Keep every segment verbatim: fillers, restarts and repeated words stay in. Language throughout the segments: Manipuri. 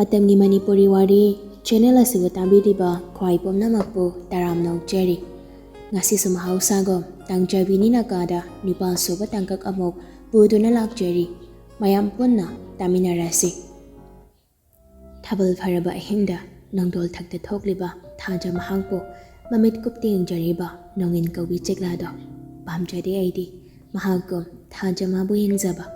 ꯃꯇꯝꯒꯤ ꯃꯅꯤꯄꯨꯔꯤ ꯋꯥꯔꯤ ꯆꯦꯅꯦꯜ ꯑꯁꯤꯕꯨ ꯇꯥꯕꯤꯔꯤꯕ ꯈ꯭ꯋꯥꯏ ꯄꯨꯝꯅꯃꯛꯄꯨ ꯇꯔꯥꯝꯅ ꯑꯣꯛꯆꯔꯤ꯫ ꯉꯁꯤꯁꯨ ꯃꯍꯧꯁꯥꯒꯨꯝ ꯇꯥꯡ ꯆꯥꯕꯤꯅꯤ ꯅꯥꯀꯥꯗ ꯅꯤꯄꯥꯜ ꯁꯨꯕ ꯇꯥꯡꯀꯛ ꯑꯃꯨꯛ ꯄꯨꯗꯨꯅ ꯂꯥꯛꯆꯔꯤ꯫ ꯃꯌꯥꯝ ꯄꯨꯟꯅ ꯇꯥꯃꯤꯟꯅꯔꯁꯤ꯫ ꯊꯥꯕꯜ ꯐꯔꯕ ꯑꯍꯤꯡꯗ ꯅꯣꯡꯗꯣꯜ ꯊꯛꯇ ꯊꯣꯛꯂꯤꯕ ꯊꯥꯖ ꯃꯍꯥꯛꯄꯨ ꯃꯃꯤꯠ ꯀꯨꯞꯇ ꯌꯦꯡꯖꯔꯤꯕ ꯅꯣꯡꯏꯟ ꯀꯧꯕꯤ ꯆꯤꯛꯂꯥꯗꯣ ꯄꯥꯝꯖꯗꯦ ꯑꯩꯗꯤ꯫ ꯃꯍꯥꯛꯀꯨꯝ ꯊꯥꯖ ꯃꯥꯕꯨ ꯌꯦꯡꯖꯕ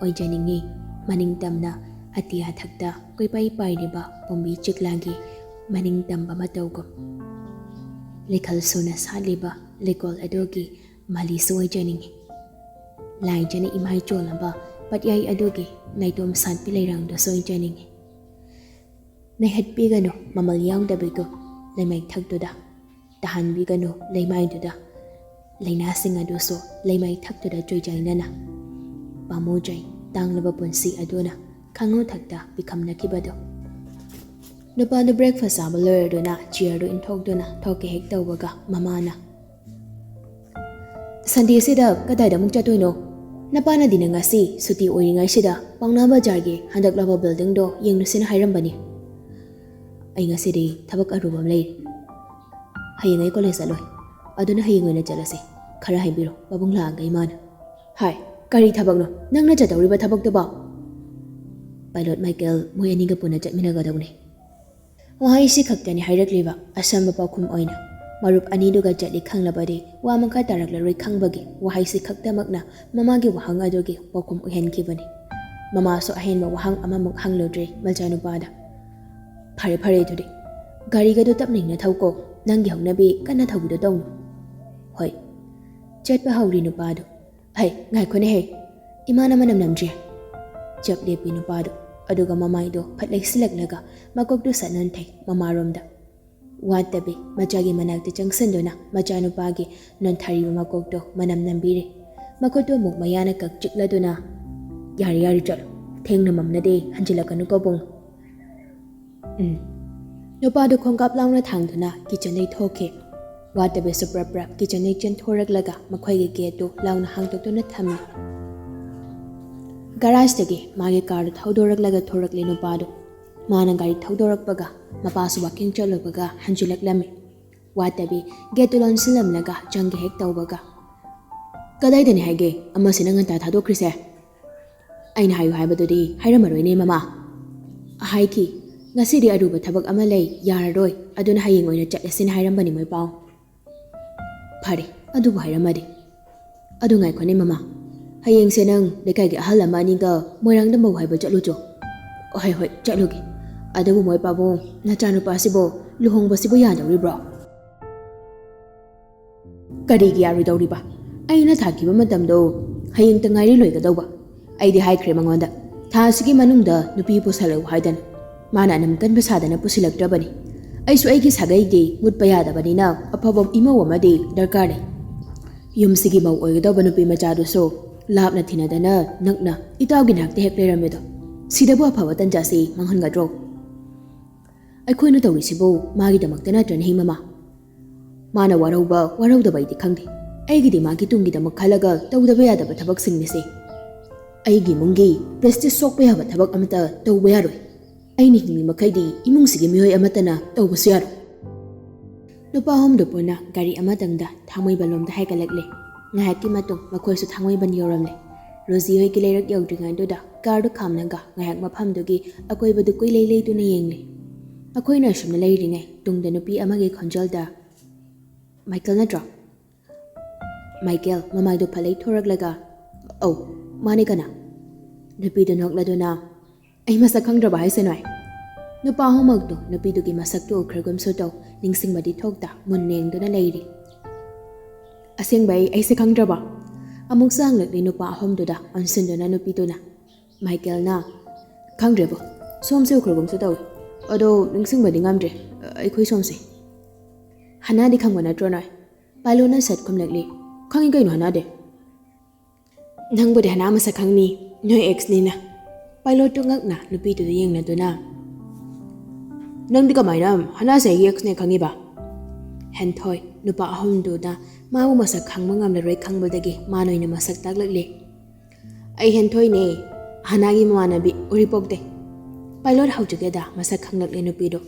ꯑꯣꯏꯖꯅꯤꯡꯉꯤ꯫ ꯃꯅꯤꯡ ꯇꯝꯅ ꯑꯇꯤꯌꯥ ꯊꯛꯇ ꯀꯣꯏꯄꯥꯏ ꯄꯥꯏꯔꯤꯕ ꯄꯣꯝꯕꯤ ꯆꯤꯛꯂꯥꯒꯤ ꯃꯅꯤꯡ ꯇꯝꯕ ꯃꯇꯧꯒꯨꯝ ꯂꯩꯈꯜ ꯁꯨꯅ ꯁꯥꯠꯂꯤꯕ ꯂꯩꯀꯣꯜ ꯑꯗꯨꯒꯤ ꯃꯥꯂꯤꯁꯨ ꯑꯣꯏꯖꯅꯤꯡꯉꯤ꯫ ꯂꯥꯏꯖꯅ ꯏꯃꯥꯏ ꯆꯣꯜꯂꯕ ꯄꯠꯌꯥꯏ ꯑꯗꯨꯒꯤ ꯅꯥꯏꯇꯣꯝ ꯁꯥꯠꯄꯤ ꯂꯩꯔꯥꯡꯗꯨꯁꯨ ꯑꯣꯏꯖꯅꯤꯡꯉꯤ꯫ ꯅꯩꯍꯠꯄꯤꯒꯅꯨ ꯃꯃꯜ ꯌꯥꯎꯗꯕꯤꯒꯨꯝ ꯂꯩꯃꯩ ꯊꯛꯇꯨꯗ꯫ ꯇꯥꯍꯟꯕꯤꯒꯅꯨ ꯂꯩꯃꯥꯏꯗꯨꯗ꯫ ꯂꯩꯅꯥꯁꯤꯡ ꯑꯗꯨꯁꯨ ꯂꯩꯃꯩ ꯊꯛꯇꯨꯗ ꯆꯣꯏꯖꯥꯏꯅꯅ꯫ ꯄꯥꯝꯃꯨꯖꯩ ꯇꯥꯡꯂꯕ ꯄꯨꯟꯁꯤ ꯑꯗꯨꯅ ꯈꯥꯉꯧ ꯊꯛꯇ ꯄꯤꯈꯝꯅꯈꯤꯕꯗꯨ꯫ ꯅꯨꯄꯥꯗꯨ ꯕ꯭ꯔꯦꯛꯐꯥꯁ ꯆꯥꯕ ꯂꯣꯏꯔꯗꯨꯅ ꯆꯤꯌꯔꯗꯨ ꯏꯟꯊꯣꯛꯇꯨꯅ ꯊꯣꯛꯀꯦ ꯍꯦꯛ ꯇꯧꯕꯒ ꯃꯃꯥꯅ, "ꯁꯟꯗꯦꯁꯤꯗ ꯀꯗꯥꯏꯗ ꯑꯃꯨꯛ ꯆꯠꯇꯣꯏꯅꯣ? ꯅꯄꯥꯅꯗꯤ ꯅꯪ ꯉꯁꯤ ꯁꯨꯇꯤ ꯑꯣꯏꯔꯤꯉꯩꯁꯤꯗ ꯄꯥꯎꯅꯥ ꯕꯖꯥꯔꯒꯤ ꯍꯟꯗꯛ ꯂꯧꯕ ꯕꯤꯜꯗꯤꯡꯗꯣ ꯌꯦꯡꯂꯨꯁꯤꯅ ꯍꯥꯏꯔꯝꯕꯅꯤ꯫ ꯑꯩ ꯉꯁꯤꯗꯤ ꯊꯕꯛ ꯑꯔꯨꯕ ꯑꯃ ꯂꯩꯔꯤ꯫ ꯍꯌꯦꯡ ꯑꯩ ꯀꯣꯂꯦꯖ ꯆꯠꯂꯣꯏ꯫ ꯑꯗꯨꯅ ꯍꯌꯦꯡ ꯑꯣꯏꯅ ꯆꯠꯂꯁꯤ꯫ ꯈꯔ ꯍꯥꯏꯕꯤꯔꯣ ꯄꯥꯕꯨꯡ ꯂꯥꯛꯑꯒ ꯏꯃꯥꯅ꯫" "ꯍꯥꯏ, ꯀꯔꯤ ꯊꯕꯛꯅꯣ ꯅꯪꯅ ꯆꯠꯇꯧꯔꯤꯕ ꯊꯕꯛꯇꯨꯕꯣ?" "ꯄꯥꯏꯂꯣꯠ ꯃꯥꯏꯀꯦꯜ ꯃꯣꯏ ꯑꯅꯤꯒ ꯄꯨꯟꯅ ꯆꯠꯃꯤꯟꯅꯒꯗꯧꯅꯤ꯫" ꯋꯥꯍꯩꯁꯤ ꯈꯛꯇꯅꯤ ꯍꯥꯏꯔꯛꯂꯤꯕ ꯑꯁꯝꯕ ꯄꯥꯎꯈꯨꯝ ꯑꯣꯏꯅ꯫ ꯃꯔꯨꯞ ꯑꯅꯤꯗꯨꯒ ꯆꯠꯂꯤ ꯈꯪꯂꯕꯗꯤ ꯋꯥ ꯃꯈꯥ ꯇꯥꯔꯛꯂꯔꯣꯏ ꯈꯪꯕꯒꯤ ꯋꯥꯍꯩꯁꯤ ꯈꯛꯇꯃꯛꯅ ꯃꯃꯥꯒꯤ ꯋꯥꯍꯪ ꯑꯗꯨꯒꯤ ꯄꯥꯎꯈꯨꯝ ꯑꯣꯏꯍꯟꯈꯤꯕꯅꯤ꯫ ꯃꯃꯥꯁꯨ ꯑꯍꯦꯟꯕ ꯋꯥꯍꯪ ꯑꯃꯃꯨꯛ ꯍꯪꯂꯨꯗ꯭ꯔꯦ ꯃꯆꯥꯅꯨꯄꯥꯗ꯫ "ꯐꯔꯦ ꯐꯔꯦ ꯑꯗꯨꯗꯤ꯫ ꯒꯥꯔꯤꯒꯗꯨ ꯇꯞꯅ ꯏꯪꯅ ꯊꯧꯀꯣ꯫ ꯅꯪꯒꯤ ꯍꯧꯅꯕꯤ ꯀꯟꯅ ꯊꯧꯕꯤꯗꯣ ꯇꯧꯅꯨ꯫" "ꯍꯣꯏ꯫" ꯆꯠꯄ ꯍꯧꯔꯤ ꯅꯨꯄꯥꯗꯨ꯫ "ꯍꯩ, ꯉꯥꯏꯈꯣꯅꯦꯍꯦ꯫ ꯏꯃꯥꯅ ꯃꯅꯝ ꯅꯝꯗ꯭ꯔꯤ꯫" ꯆꯞ ꯂꯦꯞꯄꯤ ꯅꯨꯄꯥꯗꯨ꯫ ꯑꯗꯨꯒ ꯃꯃꯥꯏꯗꯨ ꯐꯠ ꯂꯩꯁꯤꯜꯂꯛꯂꯒ ꯃꯀꯣꯛꯇꯨ ꯁꯠ ꯅꯣꯟꯊꯩ ꯃꯃꯥꯔꯣꯝꯗ꯫ ꯋꯥꯠꯇꯕꯤ ꯃꯆꯥꯒꯤ ꯃꯅꯥꯛꯇ ꯆꯪꯁꯤꯟꯗꯨꯅ ꯃꯆꯥꯅꯨꯄꯥꯒꯤ ꯅꯣꯟꯊꯔꯤꯕ ꯃꯀꯣꯛꯇꯨ ꯃꯅꯝ ꯅꯝꯕꯤꯔꯤ꯫ ꯃꯈꯨꯠꯇꯨ ꯑꯃꯨꯛ ꯃꯌꯥꯅ ꯀꯛ ꯆꯤꯛꯂꯗꯨꯅ, "ꯌꯥꯔꯦ, ꯌꯥꯔꯦ, ꯆꯠꯂꯣ꯫ ꯊꯦꯡꯅ ꯃꯝꯅꯗꯦ, ꯍꯟꯖꯤꯜꯂꯛꯀꯅꯨꯀꯣ ꯕꯨꯡ꯫" "ꯎꯝ꯫" ꯅꯨꯄꯥꯗꯨ ꯈꯣꯡꯀꯥꯞ ꯂꯥꯎꯅ ꯊꯥꯡꯗꯨꯅ ꯀꯤꯆꯟꯗꯩ ꯊꯣꯛꯈꯤ꯫ ꯋꯥꯠꯇꯕꯤꯁꯨ ꯄ꯭ꯔꯞ ꯄ꯭ꯔꯞ ꯀꯤꯆꯟꯗꯩ ꯆꯦꯟꯊꯣꯔꯛꯂꯒ ꯃꯈꯣꯏꯒꯤ ꯒꯦꯠꯇꯨ ꯂꯥꯎꯅ ꯍꯥꯡꯗꯣꯛꯇꯨꯅ ꯊꯝꯃꯤ꯫ ꯒꯔꯥꯖꯇꯒꯤ ꯃꯥꯒꯤ ꯀꯥꯔꯗꯨ ꯊꯧꯗꯣꯔꯛꯂꯒ ꯊꯣꯔꯛꯂꯦ ꯅꯨꯄꯥꯗꯨ꯫ ꯃꯥꯅ ꯒꯥꯔꯤ ꯊꯧꯗꯣꯔꯛꯄꯒ ꯃꯄꯥꯁꯨ ꯋꯥꯀꯤꯡ ꯆꯠꯂꯨꯕꯒ ꯍꯟꯖꯤꯜꯂꯛꯂꯝꯃꯤ꯫ ꯋꯥꯠꯇꯕꯤ ꯒꯦꯠꯇꯨ ꯂꯣꯟꯁꯤꯜꯂꯝꯂꯒ ꯆꯪꯒꯦ ꯍꯦꯛ ꯇꯧꯕꯒ, "ꯀꯗꯥꯏꯗꯅꯤ ꯍꯥꯏꯒꯦ ꯑꯃꯁꯤꯅ ꯉꯟꯇꯥ ꯊꯥꯗꯣꯛꯈ꯭ꯔꯤꯁꯦ?" "ꯑꯩꯅ ꯍꯥꯏꯌꯨ ꯍꯥꯏꯕꯗꯨꯗꯤ ꯍꯥꯏꯔꯝꯃꯔꯣꯏꯅꯦ ꯃꯃꯥ꯫ ꯍꯥꯏꯈꯤ, ꯉꯁꯤꯗꯤ ꯑꯔꯨꯕ ꯊꯕꯛ ꯑꯃ ꯂꯩ, ꯌꯥꯔꯔꯣꯏ, ꯑꯗꯨꯅ ꯍꯌꯦꯡ ꯑꯣꯏꯅ ꯆꯠꯂꯁꯤꯅ ꯍꯥꯏꯔꯝꯕꯅꯤ ꯃꯣꯏ ꯄꯥꯎ꯫" "ꯐꯔꯦ, ꯑꯗꯨꯕꯨ ꯍꯥꯏꯔꯝꯃꯗꯤ꯫ ꯑꯗꯨ ꯉꯥꯏꯈꯣꯅꯦ ꯃꯃꯥ, ꯍꯌꯦꯡꯁꯦ ꯅꯪ ꯂꯩꯀꯥꯏꯒꯤ ꯑꯍꯜ ꯑꯃ ꯑꯅꯤꯒ ꯃꯣꯏꯔꯥꯡꯗ ꯃꯧ ꯍꯥꯏꯕ ꯆꯠꯂꯨꯆꯣ꯫" "ꯍꯣꯏ, ꯍꯣꯏ, ꯆꯠꯂꯨꯒꯦ꯫ ꯑꯗꯨꯕꯨ ꯃꯣꯏ ꯄꯥꯕꯨꯡ, ꯅꯆꯥꯅꯨꯄꯥꯁꯤꯕꯨ ꯂꯨꯍꯣꯡꯕꯁꯤꯕꯨ ꯌꯥꯗꯧꯔꯤꯕ꯭ꯔꯣ?" "ꯀꯔꯤꯒꯤ ꯌꯥꯔꯣꯏꯗꯧꯔꯤꯕ? ꯑꯩꯅ ꯊꯥꯈꯤꯕ ꯃꯇꯝꯗꯣ ꯍꯌꯦꯡꯇ ꯉꯥꯏꯔꯤ ꯂꯣꯏꯒꯗꯧꯕ꯫ ꯑꯩꯗꯤ ꯍꯥꯏꯈ꯭ꯔꯦ ꯃꯉꯣꯟꯗ ꯊꯥ ꯑꯁꯤꯒꯤ ꯃꯅꯨꯡꯗ ꯅꯨꯄꯤ ꯄꯨꯁꯜꯂꯛꯎ ꯍꯥꯏꯗꯅ꯫ ꯃꯥꯅ ꯑꯅꯝ ꯀꯟꯕ ꯁꯥꯗꯅ ꯄꯨꯁꯤꯜꯂꯛꯇ꯭ꯔꯕꯅꯤ꯫ ꯑꯩꯁꯨ ꯑꯩꯒꯤ ꯁꯥꯒꯩꯗꯤ ꯃꯨꯠꯄ ꯌꯥꯗꯕꯅꯤꯅ ꯑꯐꯕ ꯏꯃꯧ ꯑꯃꯗꯤ ꯗꯔꯀꯥꯔ ꯂꯩ꯫ ꯌꯨꯝꯁꯤꯒꯤ ꯃꯧ ꯑꯣꯏꯒꯗꯧꯕ ꯅꯨꯄꯤ ꯃꯆꯥꯗꯨꯁꯨ ꯂꯥꯞꯅ ꯊꯤꯅꯗꯅ ꯅꯛꯅ ꯏꯇꯥꯎꯒꯤ ꯅꯥꯛꯇ ꯍꯦꯛ ꯂꯩꯔꯝꯃꯦꯗꯣ꯫ ꯁꯤꯗꯕꯨ ꯑꯐꯕ ꯇꯟꯖꯥꯁꯤ ꯃꯥꯡꯍꯟꯒꯗ꯭ꯔꯣ? ꯑꯩꯈꯣꯏꯅ ꯇꯧꯔꯤꯁꯤꯕꯨ ꯃꯥꯒꯤꯗꯃꯛꯇ ꯅꯠꯇ꯭ꯔꯅꯦ ꯃꯃꯥ? ꯃꯥꯅ ꯋꯥꯔꯧꯕ ꯋꯥꯔꯧꯗꯕ ꯑꯩꯗꯤ ꯈꯪꯗꯦ꯫ ꯑꯩꯒꯤꯗꯤ ꯃꯥꯒꯤ ꯇꯨꯡꯒꯤꯗꯃꯛ ꯈꯜꯂꯒ ꯇꯧꯗꯕ ꯌꯥꯗꯕ ꯊꯕꯛꯁꯤꯡꯅꯤꯁꯦ꯫ ꯑꯩꯒꯤ ꯏꯃꯨꯡꯒꯤ ꯄ꯭ꯔꯦꯁꯇꯤꯖ ꯁꯣꯛꯄ ꯌꯥꯕ ꯊꯕꯛ ꯑꯃꯠꯇ ꯇꯧꯕ ꯌꯥꯔꯣꯏ꯫ ꯑꯩꯅ ꯍꯤꯡꯂꯤ ꯃꯈꯩꯗꯤ ꯏꯃꯨꯡꯁꯤꯒꯤ ꯃꯤꯑꯣꯏ ꯑꯃꯠꯇꯅ ꯇꯧꯕꯁꯨ ꯌꯥꯔꯣꯏ꯫" ꯅꯨꯄꯥ ꯑꯍꯨꯝꯗꯨ ꯄꯨꯟꯅ ꯒꯥꯔꯤ ꯑꯃꯇꯪꯗ ꯊꯥꯡꯃꯩꯕꯟꯂꯣꯝꯗ ꯍꯥꯏꯒꯠꯂꯛꯂꯦ꯫ ꯉꯥꯏꯍꯥꯛꯀꯤ ꯃꯇꯨꯡ ꯃꯈꯣꯏꯁꯨ ꯊꯥꯡꯃꯩꯕꯟ ꯌꯧꯔꯝꯂꯦ꯫ ꯔꯣꯖꯤ ꯍꯣꯏꯒꯤ ꯂꯩꯔꯛ ꯌꯧꯗ꯭ꯔꯤꯉꯩꯗꯨꯗ ꯀꯥꯔꯗꯨ ꯈꯥꯝꯂꯒ ꯉꯥꯏꯍꯥꯛ ꯃꯐꯝꯗꯨꯒꯤ ꯑꯀꯣꯏꯕꯗꯨ ꯀꯨꯏꯂꯩ ꯂꯩꯗꯨꯅ ꯌꯦꯡꯂꯦ꯫ ꯑꯩꯈꯣꯏꯅ ꯑꯁꯨꯝꯅ ꯂꯩꯔꯤꯉꯩ ꯇꯨꯡꯗ ꯅꯨꯄꯤ ꯑꯃꯒꯤ ꯈꯣꯟꯖꯦꯜꯗ, "ꯃꯥꯏꯀꯦꯜ ꯅꯠꯇ꯭ꯔꯣ?" ꯃꯥꯏꯀꯦꯜ ꯃꯃꯥꯏꯗꯨ ꯐꯠꯂꯩ ꯊꯣꯔꯛꯂꯒ, "ꯑꯧ, ꯃꯥꯅꯦ, ꯀꯅꯥ?" ꯅꯨꯄꯤꯗꯨ ꯅꯣꯛꯂꯗꯨꯅ, "ꯑꯩ ꯃꯁꯛ ꯈꯪꯗ꯭ꯔꯕ ꯍꯥꯏꯁꯦ ꯅꯣꯏ?" ꯅꯨꯄꯥ ꯑꯍꯨꯝꯃꯛꯇꯨ ꯅꯨꯄꯤꯗꯨꯒꯤ ꯃꯁꯛꯇꯨ ꯎꯈ꯭ꯔꯒꯨꯝꯁꯨ ꯇꯧ, ꯅꯤꯡꯁꯤꯡꯕꯗꯤ ꯊꯣꯛꯇ ꯃꯨꯟꯅ ꯌꯦꯡꯗꯨꯅ ꯂꯩꯔꯤ꯫ "ꯑꯁꯦꯡꯕꯩ ꯑꯩꯁꯦ ꯈꯪꯗ꯭ꯔꯕ?" ꯑꯃꯨꯛ ꯆꯥꯡꯂꯛꯂꯤ ꯅꯨꯄꯥ ꯑꯍꯨꯝꯗꯨꯗ ꯑꯣꯟꯁꯤꯟꯗꯨꯅ ꯅꯨꯄꯤꯗꯨꯅ꯫ ꯃꯥꯏꯀꯦꯜꯅ, "ꯈꯪꯗ꯭ꯔꯦꯕꯣ, ꯁꯣꯝꯁꯦ ꯎꯈ꯭ꯔꯒꯨꯝꯁꯨ ꯇꯧꯏ, ꯑꯗꯣ ꯅꯤꯡꯁꯤꯡꯕꯗꯤ ꯉꯝꯗ꯭ꯔꯦ, ꯑꯩꯈꯣꯏ ꯁꯣꯝꯁꯦ꯫" "ꯍꯅꯥꯗꯤ ꯈꯪꯕ ꯅꯠꯇ꯭ꯔꯣ ꯅꯣꯏ?" ꯄꯥꯏꯂꯣꯠꯅ ꯁꯠ ꯈꯨꯝꯂꯛꯂꯤ꯫ "ꯈꯪꯉꯤ ꯀꯩꯅꯣ ꯍꯅꯥꯗꯤ꯫" "ꯅꯪꯕꯨꯗꯤ ꯍꯅꯥ ꯃꯁꯛ ꯈꯪꯅꯤ, ꯅꯣꯏ ꯑꯦꯛꯁꯅꯤꯅ꯫" ꯄꯥꯏꯂꯣꯠꯇꯨ ꯉꯛꯅ ꯅꯨꯄꯤꯗꯨꯗ ꯌꯦꯡꯅꯗꯨꯅ, "ꯅꯪꯗꯤ ꯀꯃꯥꯏꯅ ꯍꯅꯥꯁꯦ ꯑꯩꯒꯤ ꯑꯦꯛꯁꯅꯦ ꯈꯪꯉꯤꯕ?" ꯍꯦꯟꯊꯣꯏ ꯅꯨꯄꯥ ꯑꯍꯨꯝꯗꯨꯅ ꯃꯥꯕꯨ ꯃꯁꯛ ꯈꯪꯕ ꯉꯝꯂꯔꯣꯏ ꯈꯪꯕꯗꯒꯤ ꯃꯥꯅ ꯑꯣꯏꯅ ꯃꯁꯛ ꯇꯥꯛꯂꯛꯂꯦ꯫ "ꯑꯩ ꯍꯦꯟꯊꯣꯏꯅꯦ, ꯍꯥꯅꯥꯒꯤ ꯃꯃꯥꯟꯅꯕꯤ ꯎꯔꯤꯄꯣꯛꯇꯩ꯫ ꯄꯥꯏꯂꯣꯠ ꯍꯧꯖꯤꯛꯇꯗ ꯃꯁꯛ ꯈꯪꯂꯛꯂꯦ ꯅꯨꯄꯤꯗꯣ꯫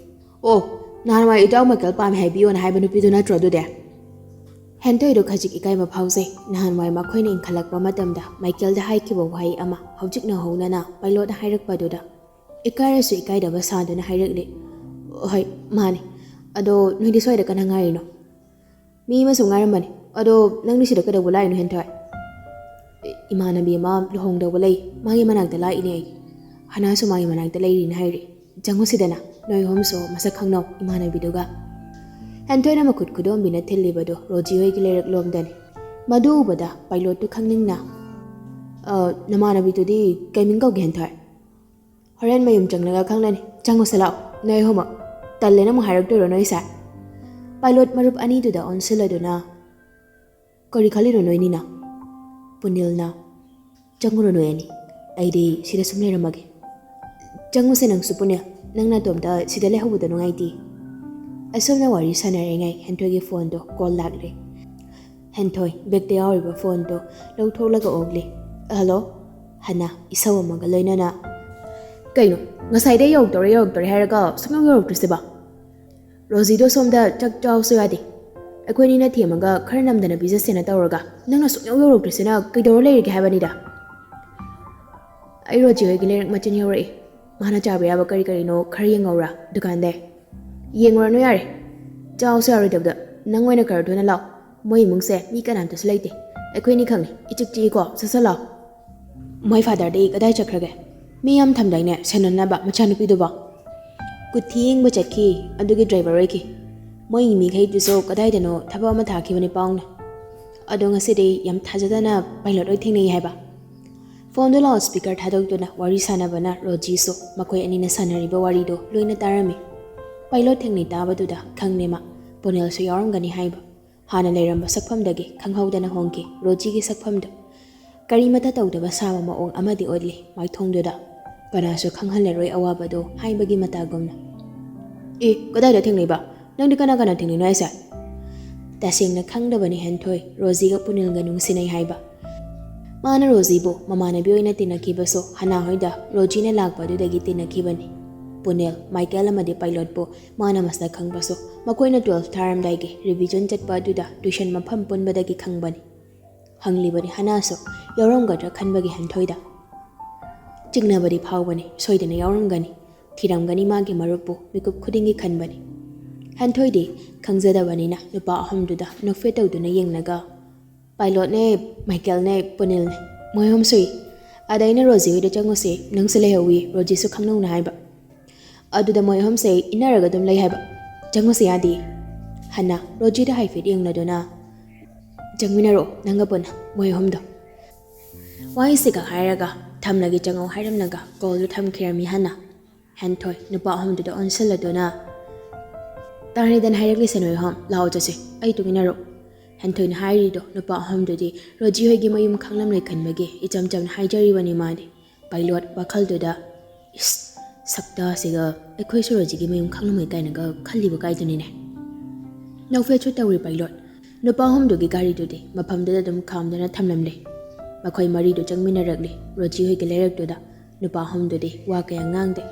ꯑꯣ, ꯅꯍꯥꯟꯋꯥꯏ ꯏꯇꯥꯎ ꯃꯥꯏꯀꯦꯜ ꯄꯥꯝꯃꯦ ꯍꯥꯏꯕꯤꯌꯣꯅ ꯍꯥꯏꯕ ꯅꯨꯄꯤꯗꯣ ꯅꯠꯇ꯭ꯔꯣ ꯑꯗꯨꯗꯤ?" ꯍꯦꯟꯊꯣꯏꯗꯣ ꯈꯖꯤꯛ ꯏꯀꯥꯏꯕ ꯐꯥꯎꯖꯩ꯫ ꯅꯍꯥꯟꯋꯥꯏ ꯃꯈꯣꯏꯅ ꯏꯟꯈꯠꯂꯛꯄ ꯃꯇꯝꯗ ꯃꯥꯏꯀꯦꯜꯗ ꯍꯥꯏꯈꯤꯕ ꯋꯥꯍꯩ ꯑꯃ ꯍꯧꯖꯤꯛ ꯅꯧꯍꯧꯅꯅ ꯄꯥꯏꯂꯣꯠꯅ ꯍꯥꯏꯔꯛꯄꯗꯨꯗ ꯏꯀꯥꯏꯔꯁꯨ ꯏꯀꯥꯏꯗꯕ ꯁꯥꯗꯨꯅ ꯍꯥꯏꯔꯛꯂꯦ, "ꯍꯣꯏ, ꯃꯥꯅꯦ꯫ ꯑꯗꯣ ꯅꯣꯏꯗꯤ ꯁ꯭ꯋꯥꯏꯗ ꯀꯅꯥ ꯉꯥꯏꯔꯤꯅꯣ?" "ꯃꯤ ꯑꯃꯁꯨ ꯉꯥꯏꯔꯝꯕꯅꯤ꯫ ꯑꯗꯣ ꯅꯪꯗꯤ ꯁꯤꯗ ꯀꯩꯗꯧꯕ ꯂꯥꯛꯏꯅꯣ, ꯍꯦꯟꯊꯣꯏ?" "ꯏꯃꯥꯟꯅꯕꯤ ꯑꯃ ꯂꯨꯍꯣꯡꯗꯧꯕ ꯂꯩ, ꯃꯥꯒꯤ ꯃꯅꯥꯛꯇ ꯂꯥꯛꯏꯅꯦ ꯑꯩ꯫ ꯍꯅꯥꯁꯨ ꯃꯥꯒꯤ ꯃꯅꯥꯛꯇ ꯂꯩꯔꯤꯅ ꯍꯥꯏꯔꯤ꯫ ꯆꯪꯉꯨꯁꯤꯗꯅ, ꯅꯣꯏ ꯑꯍꯨꯝꯁꯨ ꯃꯁꯛ ꯈꯪꯅꯧ ꯏꯃꯥꯟꯅꯕꯤꯗꯨꯒ꯫" ꯍꯦꯟꯊꯣꯏꯅ ꯃꯈꯨꯠ ꯈꯨꯗꯣꯝꯕꯤꯅ ꯊꯤꯜꯂꯤꯕꯗꯨ ꯔꯣꯖꯤ ꯍꯣꯏꯒꯤ ꯂꯩꯔꯛꯂꯣꯝꯗꯅꯤ꯫ ꯃꯗꯨ ꯎꯕꯗ ꯄꯥꯏꯂꯣꯠꯇꯨ ꯈꯪꯅꯤꯡꯅ, "ꯑ, ꯅꯃꯥꯟꯅꯕꯤꯗꯨꯗꯤ ꯀꯩ ꯃꯤꯡ ꯀꯧꯒꯦ, ꯍꯦꯟꯊꯣꯏ?" "ꯍꯣꯔꯦꯟ ꯃꯌꯨꯝ ꯆꯪꯂꯒ ꯈꯪꯂꯅꯤ꯫ ꯆꯪꯉꯨꯁꯦ ꯂꯥꯛꯑꯣ, ꯅꯣꯏ ꯑꯍꯨꯝꯃꯛ꯫ ꯇꯜꯂꯦꯅ ꯑꯃꯨꯛ ꯍꯥꯏꯔꯛꯇꯣꯏꯔꯣ ꯅꯣꯏꯁꯦ?" ꯄꯥꯏꯂꯣꯠ ꯃꯔꯨꯞ ꯑꯅꯤꯗꯨꯗ ꯑꯣꯟꯁꯤꯜꯂꯗꯨꯅ, "ꯀꯔꯤ ꯈꯜꯂꯤꯅꯣ ꯅꯣꯏꯅꯤꯅ?" ꯄꯨꯅꯤꯜꯅ, "ꯆꯪꯉꯨꯔꯣ ꯅꯣꯏ ꯑꯅꯤ, ꯑꯩꯗꯤ ꯁꯤꯗ ꯁꯨꯝ ꯂꯩꯔꯝꯃꯒꯦ꯫ ꯆꯪꯉꯨꯁꯦ ꯅꯪꯁꯨ ꯄꯨꯅꯤꯜ, ꯅꯪ ꯅꯇꯣꯝꯇ ꯁꯤꯗ ꯂꯩꯍꯧꯕꯗꯣ ꯅꯨꯡꯉꯥꯏꯇꯦ꯫" ꯑꯁꯨꯝꯅ ꯋꯥꯔꯤ ꯁꯥꯟꯅꯔꯤꯉꯩ ꯍꯦꯟꯊꯣꯏꯒꯤ ꯐꯣꯟꯗꯣ ꯀꯣꯜ ꯂꯥꯛꯂꯦ꯫ ꯍꯦꯟꯊꯣꯏ ꯕꯦꯛꯇ ꯌꯥꯎꯔꯤꯕ ꯐꯣꯟꯗꯣ ꯂꯧꯊꯣꯛꯂꯒ ꯑꯣꯛꯂꯤ꯫ "ꯍꯜꯂꯣ?" ꯍꯅꯥ ꯏꯁꯧ ꯑꯃꯒ ꯂꯣꯏꯅꯅ꯫ "ꯀꯩꯅꯣ, ꯉꯁꯥꯏꯗꯩ ꯌꯧꯔꯛꯇꯧꯔꯦ ꯌꯧꯔꯛꯇꯧꯔꯦ ꯍꯥꯏꯔꯒ ꯁꯨꯡꯌꯧ ꯌꯧꯔꯛꯇ꯭ꯔꯤꯁꯤꯕꯣ? ꯔꯣꯖꯤꯗꯣ ꯁꯣꯝꯗ ꯆꯥꯛ ꯆꯥꯎꯁꯨ ꯌꯥꯗꯦ, ꯑꯩꯈꯣꯏꯅꯤꯅ ꯊꯦꯝꯃꯒ ꯈꯔ ꯅꯝꯗꯅ ꯄꯤꯖꯁꯦꯅ ꯇꯧꯔꯒ ꯅꯪꯅ ꯁꯨꯡꯌꯧ ꯌꯧꯔꯛꯇ꯭ꯔꯤꯁꯤꯅ ꯀꯩꯗꯧꯔ ꯂꯩꯔꯤꯒꯦ ꯍꯥꯏꯕꯅꯤꯗ?" "ꯑꯩ ꯔꯣꯖꯤ ꯍꯣꯏꯒꯤ ꯂꯩꯔꯛ ꯃꯆꯤꯟ ꯌꯧꯔꯛꯏ, ꯃꯥꯅ ꯆꯥꯕ ꯌꯥꯕ ꯀꯔꯤ ꯀꯔꯤꯅꯣ ꯈꯔ ꯌꯦꯡꯉꯧꯔꯥ ꯗꯨꯀꯥꯟꯗꯩ?" "ꯌꯦꯡꯉꯨꯔꯅꯨ ꯌꯥꯔꯦ, ꯆꯥꯎꯁꯨ ꯌꯥꯔꯣꯏꯗꯕꯗ꯫ ꯅꯪ ꯑꯣꯏꯅ ꯈꯔ ꯊꯨꯅ ꯂꯥꯛꯑꯣ, ꯃꯣꯏ ꯏꯃꯨꯡꯁꯦ ꯃꯤ ꯀꯅꯥꯝꯇꯁꯨ ꯂꯩꯇꯦ, ꯑꯩꯈꯣꯏꯅꯤ ꯈꯛꯅꯤ, ꯏꯆꯤꯛ ꯆꯤꯛꯏꯀꯣ, ꯁꯠ ꯁꯠ ꯂꯥꯛꯑꯣ꯫" "ꯃꯣꯏ ꯐꯥꯗꯔꯗꯤ ꯀꯗꯥꯏ ꯆꯠꯈ꯭ꯔꯒꯦ? ꯃꯤ ꯌꯥꯝ ꯊꯝꯗꯥꯏꯅꯦ ꯁꯦꯟꯅꯅꯕ ꯃꯆꯥꯅꯨꯄꯤꯗꯨꯕꯣ?" "ꯀꯨꯊꯤ ꯌꯦꯡꯕ ꯆꯠꯈꯤ, ꯑꯗꯨꯒꯤ ꯗ꯭ꯔꯥꯏꯚꯔ ꯑꯣꯏꯈꯤ꯫ ꯃꯣꯏꯒꯤ ꯃꯤꯈꯩꯗꯨꯁꯨ ꯀꯗꯥꯏꯗꯅꯣ ꯊꯕꯛ ꯑꯃ ꯊꯥꯈꯤꯕꯅꯤ ꯄꯥꯎꯅ꯫ ꯑꯗꯣ ꯉꯁꯤꯗꯤ ꯌꯥꯝ ꯊꯥꯖꯗꯅ ꯄꯥꯏꯂꯣꯠ ꯑꯣꯏ ꯊꯦꯡꯅꯩ ꯍꯥꯏꯕ꯫" ꯐꯣꯟꯗꯨ ꯂꯥꯎꯠ ꯁ꯭ꯄꯤꯀꯔ ꯊꯥꯗꯣꯛꯇꯨꯅ ꯋꯥꯔꯤ ꯁꯥꯟꯅꯕꯅ ꯔꯣꯖꯤꯁꯨ ꯃꯈꯣꯏ ꯑꯅꯤꯅ ꯁꯥꯟꯅꯔꯤꯕ ꯋꯥꯔꯤꯗꯨ ꯂꯣꯏꯅ ꯇꯥꯔꯝꯃꯤ꯫ ꯄꯥꯏꯂꯣꯠ ꯊꯦꯡꯅꯩ ꯇꯥꯕꯗꯨꯗ ꯈꯪꯂꯦ ꯃꯥ ꯄꯨꯅꯦꯜꯁꯨ ꯌꯥꯎꯔꯝꯒꯅꯤ ꯍꯥꯏꯕ꯫ ꯍꯥꯟꯅ ꯂꯩꯔꯝꯕ ꯁꯛꯐꯝꯗꯒꯤ ꯈꯪꯍꯧꯗꯅ ꯍꯣꯡꯈꯤ ꯔꯣꯖꯤꯒꯤ ꯁꯛꯐꯝꯗꯨ꯫ ꯀꯔꯤꯃꯇ ꯇꯧꯗꯕ ꯁꯥꯕ ꯃꯑꯣꯡ ꯑꯃꯗꯤ ꯎꯠꯂꯤ ꯃꯥꯏꯊꯣꯡꯗꯨꯗ꯫ ꯀꯅꯥꯁꯨ ꯈꯪꯍꯜꯂꯔꯣꯏ ꯑꯋꯥꯕꯗꯨ ꯍꯥꯏꯕꯒꯤ ꯃꯇꯥꯒꯨꯝꯅ꯫ "ꯑꯦ, ꯀꯗꯥꯏꯗ ꯊꯦꯡꯅꯩꯕ? ꯅꯪꯗꯤ ꯀꯅꯥ ꯀꯅꯥ ꯊꯦꯡꯅꯩꯅꯣ ꯍꯥꯏꯁꯦ?" ꯇꯁꯦꯡꯅ ꯈꯪꯗꯕꯅꯤ ꯍꯦꯟꯊꯣꯏ ꯔꯣꯖꯤꯒ ꯄꯨꯅꯤꯜꯒ ꯅꯨꯡꯁꯤꯅꯩ ꯍꯥꯏꯕ꯫ ꯃꯥꯅ ꯔꯣꯖꯤꯕꯨ ꯃꯃꯥꯟꯅꯕꯤ ꯑꯣꯏꯅ ꯇꯤꯟꯅꯈꯤꯕꯁꯨ ꯍꯅꯥ ꯍꯣꯏꯗ ꯔꯣꯖꯤꯅ ꯂꯥꯛꯄ ꯑꯗꯨꯗꯒꯤ ꯇꯤꯟꯅꯈꯤꯕꯅꯤ꯫ ꯄꯨꯅꯦꯜ, ꯃꯥꯏꯀꯦꯜ ꯑꯃꯗꯤ ꯄꯥꯏꯂꯣꯠꯄꯨ ꯃꯥꯅ ꯃꯁꯛ ꯈꯪꯕꯁꯨ ꯃꯈꯣꯏꯅ ꯇꯨꯋꯦꯜꯐ ꯊꯥꯔꯝꯗꯥꯏꯒꯤ ꯔꯤꯚꯤꯖꯟ ꯆꯠꯄ ꯑꯗꯨꯗ ꯇ꯭ꯌꯨꯁꯟ ꯃꯐꯝ ꯄꯨꯟꯕꯗꯒꯤ ꯈꯪꯕꯅꯤ꯫ ꯍꯪꯂꯤꯕꯅꯤ ꯍꯅꯥꯁꯨ ꯌꯥꯎꯔꯝꯒꯗ꯭ꯔꯥ ꯈꯟꯕꯒꯤ ꯍꯦꯟꯊꯣꯏꯗ꯫ ꯆꯤꯡꯅꯕꯗꯤ ꯐꯥꯎꯕꯅꯤ, ꯁꯣꯏꯗꯅ ꯌꯥꯎꯔꯝꯒꯅꯤ, ꯊꯤꯔꯝꯒꯅꯤ ꯃꯥꯒꯤ ꯃꯔꯨꯞꯄꯨ ꯃꯤꯀꯨꯞ ꯈꯨꯗꯤꯡꯒꯤ ꯈꯟꯕꯅꯤ꯫ ꯍꯦꯟꯊꯣꯏꯗꯤ ꯈꯪꯖꯗꯕꯅꯤꯅ ꯅꯨꯄꯥ ꯑꯍꯨꯝꯗꯨꯗ ꯅꯣꯛꯐꯦꯠ ꯇꯧꯗꯨꯅ ꯌꯦꯡꯂꯒ, "ꯄꯥꯏꯂꯣꯠꯅꯦ, ꯃꯥꯏꯀꯦꯜꯅꯦ, ꯄꯨꯅꯤꯜꯅꯦ, ꯃꯣꯏ ꯑꯍꯨꯝ ꯁꯨꯏ꯫ ꯑꯗ ꯑꯩꯅ ꯔꯣꯖꯤ ꯍꯣꯏꯗ ꯆꯪꯉꯨꯁꯦ, ꯅꯪꯁꯨ ꯂꯩꯍꯧꯏ, ꯔꯣꯖꯤꯁꯨ ꯈꯪꯅꯧꯅ ꯍꯥꯏꯕ꯫ ꯑꯗꯨꯗ ꯃꯣꯏ ꯑꯍꯨꯝꯁꯦ ꯏꯟꯅꯔꯒ ꯑꯗꯨꯝ ꯂꯩ ꯍꯥꯏꯕ꯫ ꯆꯪꯉꯨꯁꯦ ꯌꯥꯗꯦ꯫" ꯍꯅꯥ ꯔꯣꯖꯤꯗ ꯍꯥꯏꯐꯦꯠ ꯌꯦꯡꯂꯗꯨꯅ, "ꯆꯪꯃꯤꯟꯅꯔꯛꯑꯣ ꯅꯪꯒ ꯄꯨꯟꯅ, ꯃꯣꯏ ꯑꯍꯨꯝꯗꯣ꯫" ꯋꯥꯍꯩꯁꯤꯒ ꯍꯥꯏꯔꯒ ꯊꯝꯂꯒꯦ ꯆꯪꯉꯛꯑꯣ ꯍꯥꯏꯔꯝꯂꯒ ꯀꯣꯜꯗꯨ ꯊꯝꯈꯤꯔꯝꯃꯤ ꯍꯅꯥ꯫ ꯍꯦꯟꯊꯣꯏ ꯅꯨꯄꯥ ꯑꯍꯨꯝꯗꯨꯗ ꯑꯣꯟꯁꯤꯜꯂꯗꯨꯅ, "ꯇꯥꯔꯦꯗꯅ ꯍꯥꯏꯔꯛꯂꯤꯁꯦ ꯅꯣꯏ ꯑꯍꯨꯝ, ꯂꯥꯛꯑꯣ ꯆꯠꯁꯦ, ꯑꯩ ꯇꯨꯃꯤꯟꯅꯔꯣ꯫" ꯍꯦꯟꯊꯣꯏꯅ ꯍꯥꯏꯔꯤꯗꯣ ꯅꯨꯄꯥ ꯑꯍꯨꯝꯗꯨꯗꯤ ꯔꯣꯖꯤ ꯍꯣꯏꯒꯤ ꯃꯌꯨꯝ ꯈꯪꯂꯝꯂꯣꯏ ꯈꯟꯕꯒꯤ ꯏꯆꯝ ꯆꯝꯅ ꯍꯥꯏꯖꯔꯤꯕꯅꯤ ꯃꯥꯗꯤ꯫ ꯄꯥꯏꯂꯣꯠ ꯋꯥꯈꯜꯗꯨꯗ, "ꯏꯁ, ꯁꯛꯇꯥꯁꯤꯒ ꯑꯩꯈꯣꯏꯁꯨ ꯔꯣꯖꯤꯒꯤ ꯃꯌꯨꯝ ꯈꯪꯂꯝꯃꯣꯏ" ꯀꯥꯏꯅꯒ ꯈꯜꯂꯤꯕ ꯀꯥꯏꯗꯨꯅꯤꯅꯦ꯫ ꯅꯣꯛꯐꯦꯠꯁꯨ ꯇꯧꯔꯤ ꯄꯥꯏꯂꯣꯠ꯫ ꯅꯨꯄꯥ ꯑꯍꯨꯝꯗꯨꯒꯤ ꯒꯥꯔꯤꯗꯨꯗꯤ ꯃꯐꯝꯗꯨꯗ ꯑꯗꯨꯝ ꯈꯥꯝꯗꯨꯅ ꯊꯝꯂꯝꯂꯦ꯫ ꯃꯈꯣꯏ ꯃꯔꯤꯗꯨ ꯆꯪꯃꯤꯟꯅꯔꯛꯂꯤ ꯔꯣꯖꯤ ꯍꯣꯏꯒꯤ ꯂꯩꯔꯛꯇꯨꯗ꯫ ꯅꯨꯄꯥ ꯑꯍꯨꯝꯗꯨꯗꯤ ꯋꯥ ꯀꯌꯥ ꯉꯥꯡꯗꯦ꯫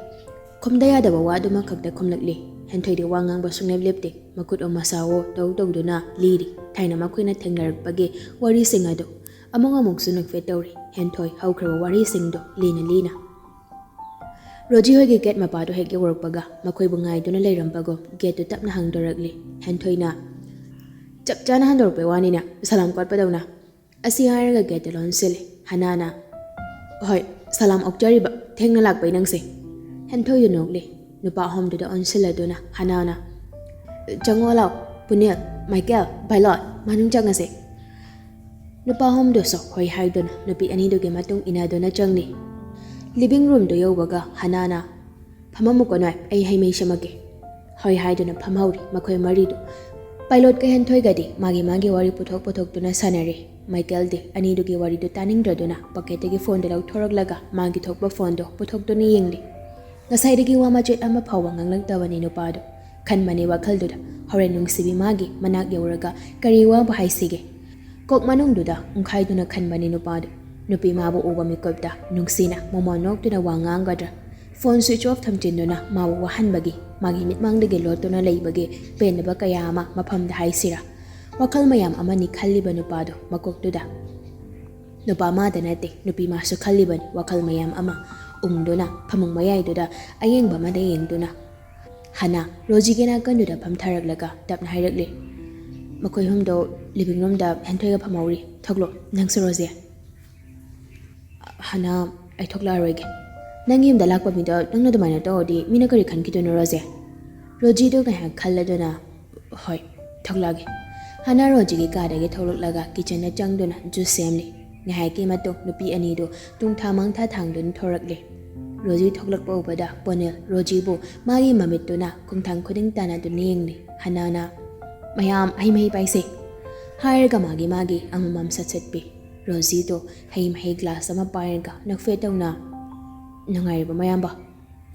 ꯈꯨꯝꯗ ꯌꯥꯗꯕ ꯋꯥ ꯑꯗꯨꯃꯈꯛꯇ ꯈꯨꯝꯂꯛꯂꯤ꯫ ꯍꯦꯟꯊꯣꯏꯗꯤ ꯋꯥ ꯉꯥꯡꯕ ꯁꯨꯡꯂꯦꯞ ꯂꯦꯞꯇꯦ꯫ ꯃꯈꯨꯠ ꯑꯣ ꯃꯁꯥꯋꯣ ꯇꯧ ꯇꯧꯗꯨꯅ ꯂꯤꯔꯤ ꯊꯥꯏꯅ ꯃꯈꯣꯏꯅ ꯊꯦꯡꯅꯔꯛꯄꯒꯤ ꯋꯥꯔꯤꯁꯤꯡ ꯑꯗꯨ꯫ ꯑꯃꯨꯛ ꯑꯃꯨꯛꯁꯨ ꯅꯣꯛꯐꯦꯠ ꯇꯧꯔꯤ ꯍꯦꯟꯊꯣꯏ ꯍꯧꯈ꯭ꯔꯕ ꯋꯥꯔꯤꯁꯤꯡꯗꯨ ꯂꯤꯅ ꯂꯤꯅ꯫ ꯔꯣꯖꯤ ꯍꯣꯏꯒꯤ ꯒꯦꯠ ꯃꯄꯥꯗꯨ ꯍꯦꯛ ꯌꯧꯔꯛꯄꯒ ꯃꯈꯣꯏꯕꯨ ꯉꯥꯏꯗꯨꯅ ꯂꯩꯔꯝꯕꯒꯨꯝ ꯒꯦꯠꯇꯨ ꯇꯞꯅ ꯍꯥꯡꯗꯣꯔꯛꯂꯤ꯫ ꯍꯦꯟꯊꯣꯏꯅ, "ꯆꯞ ꯆꯥꯅ ꯍꯟꯗꯣꯔꯛꯄꯩ ꯋꯥꯅꯤꯅꯦ, ꯁꯂꯥꯝ ꯀꯣꯠꯄꯗꯧꯅ꯫" ꯑꯁꯤ ꯍꯥꯏꯔꯒ ꯒꯦꯠꯇꯨ ꯂꯣꯟꯁꯤꯜꯂꯤ꯫ ꯍꯅꯥꯅ, "ꯍꯣꯏ, ꯁꯂꯥꯝ ꯑꯣꯛꯆꯔꯤꯕ, ꯊꯦꯡꯅ ꯂꯥꯛꯄꯩ ꯅꯪꯁꯦ꯫" ꯍꯦꯟꯊꯣꯏꯗꯨ ꯅꯣꯛꯂꯤ꯫ ꯅꯨꯄꯥ ꯑꯍꯨꯝꯗꯨꯗ ꯑꯣꯟꯁꯤꯜꯂꯗꯨꯅ ꯍꯅꯥꯅ, "ꯆꯪꯉꯣ ꯂꯥꯎ, ꯄꯨꯅꯦꯜ, ꯃꯥꯏꯀꯦꯜ, ꯄꯥꯏꯂꯣꯠ, ꯃꯅꯨꯡ ꯆꯪꯉꯁꯦ꯫" ꯅꯨꯄꯥ ꯑꯍꯨꯝꯗꯨꯁꯨ ꯍꯣꯏ ꯍꯥꯏꯗꯨꯅ ꯅꯨꯄꯤ ꯑꯅꯤꯗꯨꯒꯤ ꯃꯇꯨꯡ ꯏꯟꯅꯗꯨꯅ ꯆꯪꯂꯤ꯫ ꯂꯤꯚꯤꯡ ꯔꯨꯝꯗꯨ ꯌꯧꯕꯒ ꯍꯅꯥꯅ, "ꯐꯝꯃꯝꯃꯨꯀꯣ ꯅꯣꯏ, ꯑꯩ ꯍꯩ ꯃꯍꯤ ꯁꯦꯝꯃꯛꯀꯦ꯫" ꯍꯣꯏ ꯍꯥꯏꯗꯨꯅ ꯐꯝꯍꯧꯔꯤ ꯃꯈꯣꯏ ꯃꯔꯤꯗꯨ꯫ ꯄꯥꯏꯂꯣꯠꯀ ꯍꯦꯟꯊꯣꯏꯒꯗꯤ ꯃꯥꯒꯤ ꯃꯥꯒꯤ ꯋꯥꯔꯤ ꯄꯨꯊꯣꯛ ꯄꯨꯊꯣꯛꯇꯨꯅ ꯁꯥꯟꯅꯔꯤ꯫ ꯃꯥꯏꯀꯦꯜꯗꯤ ꯑꯅꯤꯗꯨꯒꯤ ꯋꯥꯔꯤꯗꯨ ꯇꯥꯅꯤꯡꯗ꯭ꯔꯗꯨꯅ ꯄꯣꯀꯦꯠꯇꯒꯤ ꯐꯣꯟꯗꯨ ꯂꯧꯊꯣꯔꯛꯂꯒ ꯃꯥꯒꯤ ꯊꯣꯛꯄ ꯐꯣꯟꯗꯨ ꯄꯨꯊꯣꯛꯇꯨꯅ ꯌꯦꯡꯂꯤ꯫ ꯉꯁꯥꯏꯗꯒꯤ ꯋꯥ ꯃꯆꯦꯠ ꯑꯃ ꯐꯥꯎꯕ ꯉꯥꯡꯂꯛꯇꯕꯅꯤ ꯅꯨꯄꯥꯗꯨ꯫ ꯈꯟꯕꯅꯤ ꯋꯥꯈꯜꯗꯨꯗ, "ꯍꯣꯔꯦꯟ ꯅꯨꯡꯁꯤꯕꯤ ꯃꯥꯒꯤ ꯃꯅꯥꯛ ꯌꯧꯔꯒ ꯀꯔꯤ ꯋꯥꯕꯨ ꯍꯥꯏꯁꯤꯒꯦ?" ꯀꯣꯛ ꯃꯅꯨꯡꯗꯨꯗ ꯎꯪꯈꯥꯏꯗꯨꯅ ꯈꯟꯕꯅꯤ ꯅꯨꯄꯥꯗꯨ꯫ ꯅꯨꯄꯤ ꯃꯥꯕꯨ ꯎꯕ ꯃꯤꯀꯨꯞꯇ ꯅꯨꯡꯁꯤꯅ ꯃꯃꯣꯟ ꯅꯣꯛꯇꯨꯅ ꯋꯥ ꯉꯥꯡꯒꯗ꯭ꯔꯥ? ꯐꯣꯟ ꯁ꯭ꯋꯤꯆ ꯑꯣꯐ ꯊꯝꯖꯤꯟꯗꯨꯅ ꯃꯥꯕꯨ ꯋꯥꯍꯟꯕꯒꯤ, ꯃꯥꯒꯤ ꯃꯤꯠꯃꯥꯡꯗꯒꯤ ꯂꯣꯠꯇꯨꯅ ꯂꯩꯕꯒꯤ ꯄꯦꯟꯗꯕ ꯀꯌꯥ ꯑꯃ ꯃꯐꯝꯗ ꯍꯥꯏꯁꯤꯔꯥ? ꯋꯥꯈꯜ ꯃꯌꯥꯝ ꯑꯃꯅꯤ ꯈꯜꯂꯤꯕ ꯅꯨꯄꯥꯗꯣ ꯃꯀꯣꯛꯇꯨꯗ꯫ ꯅꯨꯄꯥ ꯃꯥꯗ ꯅꯠꯇꯦ, ꯅꯨꯄꯤ ꯃꯥꯁꯨ ꯈꯜꯂꯤꯕꯅꯤ ꯋꯥꯈꯜ ꯃꯌꯥꯝ ꯑꯃ꯫ ꯎꯪꯗꯨꯅ ꯐꯃꯨꯡ ꯃꯌꯥꯏꯗꯨꯗ ꯑꯌꯦꯡꯕ ꯑꯃꯗ ꯌꯦꯡꯗꯨꯅ꯫ ꯍꯥꯅꯥ ꯔꯣꯖꯤꯒꯤ ꯅꯥꯀꯟꯗꯨꯗ ꯐꯝꯊꯔꯛꯂꯒ ꯇꯞꯅ ꯍꯥꯏꯔꯛꯂꯤ, "ꯃꯈꯣꯏ ꯑꯍꯨꯝꯗꯣ ꯂꯤꯚꯤꯡ ꯔꯨꯝꯗ ꯍꯦꯟꯊꯣꯏꯒ ꯐꯝꯍꯧꯔꯤ꯫ ꯊꯣꯛꯂꯣ, ꯅꯪꯁꯨ ꯔꯣꯖꯤ꯫" "ꯍꯥꯅꯥ, ꯑꯩ ꯊꯣꯛꯂꯛꯑꯔꯣꯏꯒꯦ꯫ ꯅꯪꯒꯤ ꯌꯨꯝꯗ ꯂꯥꯛꯄ ꯃꯤꯗꯣ ꯅꯪꯅ ꯑꯗꯨꯃꯥꯏꯅ ꯇꯧꯔꯗꯤ ꯃꯤꯅ ꯀꯔꯤ ꯈꯟꯈꯤꯗꯣꯏꯅꯣ, ꯔꯣꯖꯤ?" ꯔꯣꯖꯤꯗꯣ ꯉꯥꯏꯍꯥꯛ ꯈꯜꯂꯗꯨꯅ, "ꯍꯣꯏ, ꯊꯣꯛꯂꯛꯑꯒꯦ꯫" ꯍꯥꯅꯥ ꯔꯣꯖꯤꯒꯤ ꯀꯥꯗꯒꯤ ꯊꯣꯛꯂꯛꯂꯒ ꯀꯤꯆꯟꯗ ꯆꯪꯗꯨꯅ ꯖꯨꯁ ꯁꯦꯝꯂꯤ꯫ ꯉꯥꯏꯍꯥꯛꯀꯤ ꯃꯇꯨꯡ ꯅꯨꯄꯤ ꯑꯅꯤꯗꯨ ꯇꯨꯡꯊꯥ ꯃꯥꯡꯊꯥ ꯊꯥꯡꯗꯨꯅ ꯊꯣꯔꯛꯂꯤ꯫ ꯔꯣꯖꯤ ꯊꯣꯛꯂꯛꯄ ꯎꯕꯗ ꯄꯣꯅꯦꯜ ꯔꯣꯖꯤꯕꯨ ꯃꯥꯒꯤ ꯃꯃꯤꯠꯇꯨꯅ ꯈꯣꯡꯊꯥꯡ ꯈꯨꯗꯤꯡ ꯇꯥꯟꯅꯗꯨꯅ ꯌꯦꯡꯂꯤ꯫ ꯍꯥꯅꯥꯅ, "ꯃꯌꯥꯝ ꯍꯩ ꯃꯍꯤ ꯄꯥꯏꯁꯦ," ꯍꯥꯏꯔꯒ ꯃꯥꯒꯤ ꯃꯥꯒꯤ ꯑꯃꯃꯝ ꯁꯠ ꯁꯠꯄꯤ꯫ ꯔꯣꯖꯤꯗꯣ ꯍꯩ ꯃꯍꯤ ꯒ꯭ꯂꯥꯁ ꯑꯃ ꯄꯥꯏꯔꯒ ꯅꯣꯛꯐꯦꯠ ꯇꯧꯅ, "ꯅꯨꯡꯉꯥꯏꯔꯤꯕꯣ ꯃꯌꯥꯝꯕ?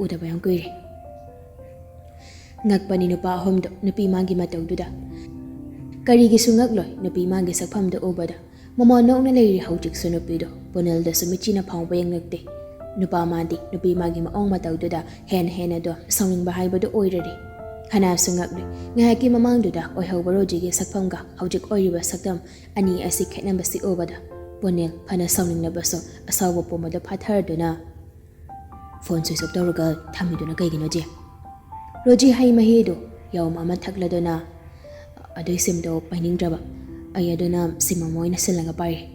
ꯎꯗꯕ ꯌꯥꯝ ꯀꯨꯏꯔꯦ꯫" ꯉꯛꯄꯅꯤ ꯅꯨꯄꯥ ꯑꯍꯨꯝꯗꯣ ꯅꯨꯄꯤ ꯃꯥꯒꯤ ꯃꯇꯧꯗꯨꯗ꯫ ꯀꯔꯤꯒꯤꯁꯨ ꯉꯛꯂꯣꯏ ꯅꯨꯄꯤ ꯃꯥꯒꯤ ꯁꯛꯐꯝꯗꯨ ꯎꯕꯗ꯫ ꯃꯃꯣꯟ ꯅꯣꯛꯅ ꯂꯩꯔꯤ ꯍꯧꯖꯤꯛꯁꯨ ꯅꯨꯄꯤꯗꯣ꯫ ꯄꯣꯅꯦꯜꯗꯁꯨ ꯃꯤꯠꯆꯤꯅ ꯐꯥꯎꯕ ꯌꯦꯡꯂꯛꯇꯦ꯫ ꯅꯨꯄꯥ ꯃꯥꯗꯤ ꯅꯨꯄꯤ ꯃꯥꯒꯤ ꯃꯑꯣꯡ ꯃꯇꯧꯗꯨꯗ ꯍꯦꯟꯅ ꯍꯦꯟꯅ ꯑꯗꯨꯝ ꯁꯥꯎꯅꯤꯡꯕ ꯍꯥꯏꯕꯗꯨ ꯑꯣꯏꯔꯔꯤ꯫ ꯍꯥꯅꯥꯁꯨ ꯉꯛꯂꯤ꯫ ꯉꯥꯏꯍꯥꯛꯀꯤ ꯃꯃꯥꯡꯗꯨꯗ ꯑꯣꯏꯍꯧꯕ ꯔꯣꯖꯤꯒꯤ ꯁꯛꯐꯝꯒ ꯍꯧꯖꯤꯛ ꯑꯣꯏꯔꯤꯕ ꯁꯛꯇꯝ ꯑꯅꯤ ꯑꯁꯤ ꯈꯦꯠꯅꯕꯁꯤ ꯎꯕꯗ ꯄꯣꯅꯦꯜ ꯐꯅ ꯁꯥꯎꯅꯤꯡꯂꯕꯁꯨ ꯑꯁꯥꯎꯕ ꯄꯨꯝꯕꯗꯨ ꯐꯥꯊꯔꯗꯨꯅ, "ꯐꯣꯟ ꯁ꯭ꯋꯤꯆ ꯑꯣꯐ ꯇꯧꯔꯒ ꯊꯝꯃꯤꯗꯨꯅ ꯀꯩꯒꯤꯅꯣ, ꯖꯦ?" ꯔꯣꯖꯤ ꯍꯩ ꯃꯍꯤꯗꯨ ꯌꯥꯎꯝ ꯑꯃ ꯊꯛꯂꯗꯨꯅ, ꯑꯗꯨꯏ ꯁꯤꯝꯗꯣ ꯄꯥꯏꯅꯤꯡꯗ꯭ꯔꯕ꯫ ꯑꯩ ꯑꯗꯨꯅ ꯁꯤꯝ ꯑꯃ ꯑꯣꯏꯅ ꯁꯤꯜꯂꯒ ꯄꯥꯏꯔꯦ꯫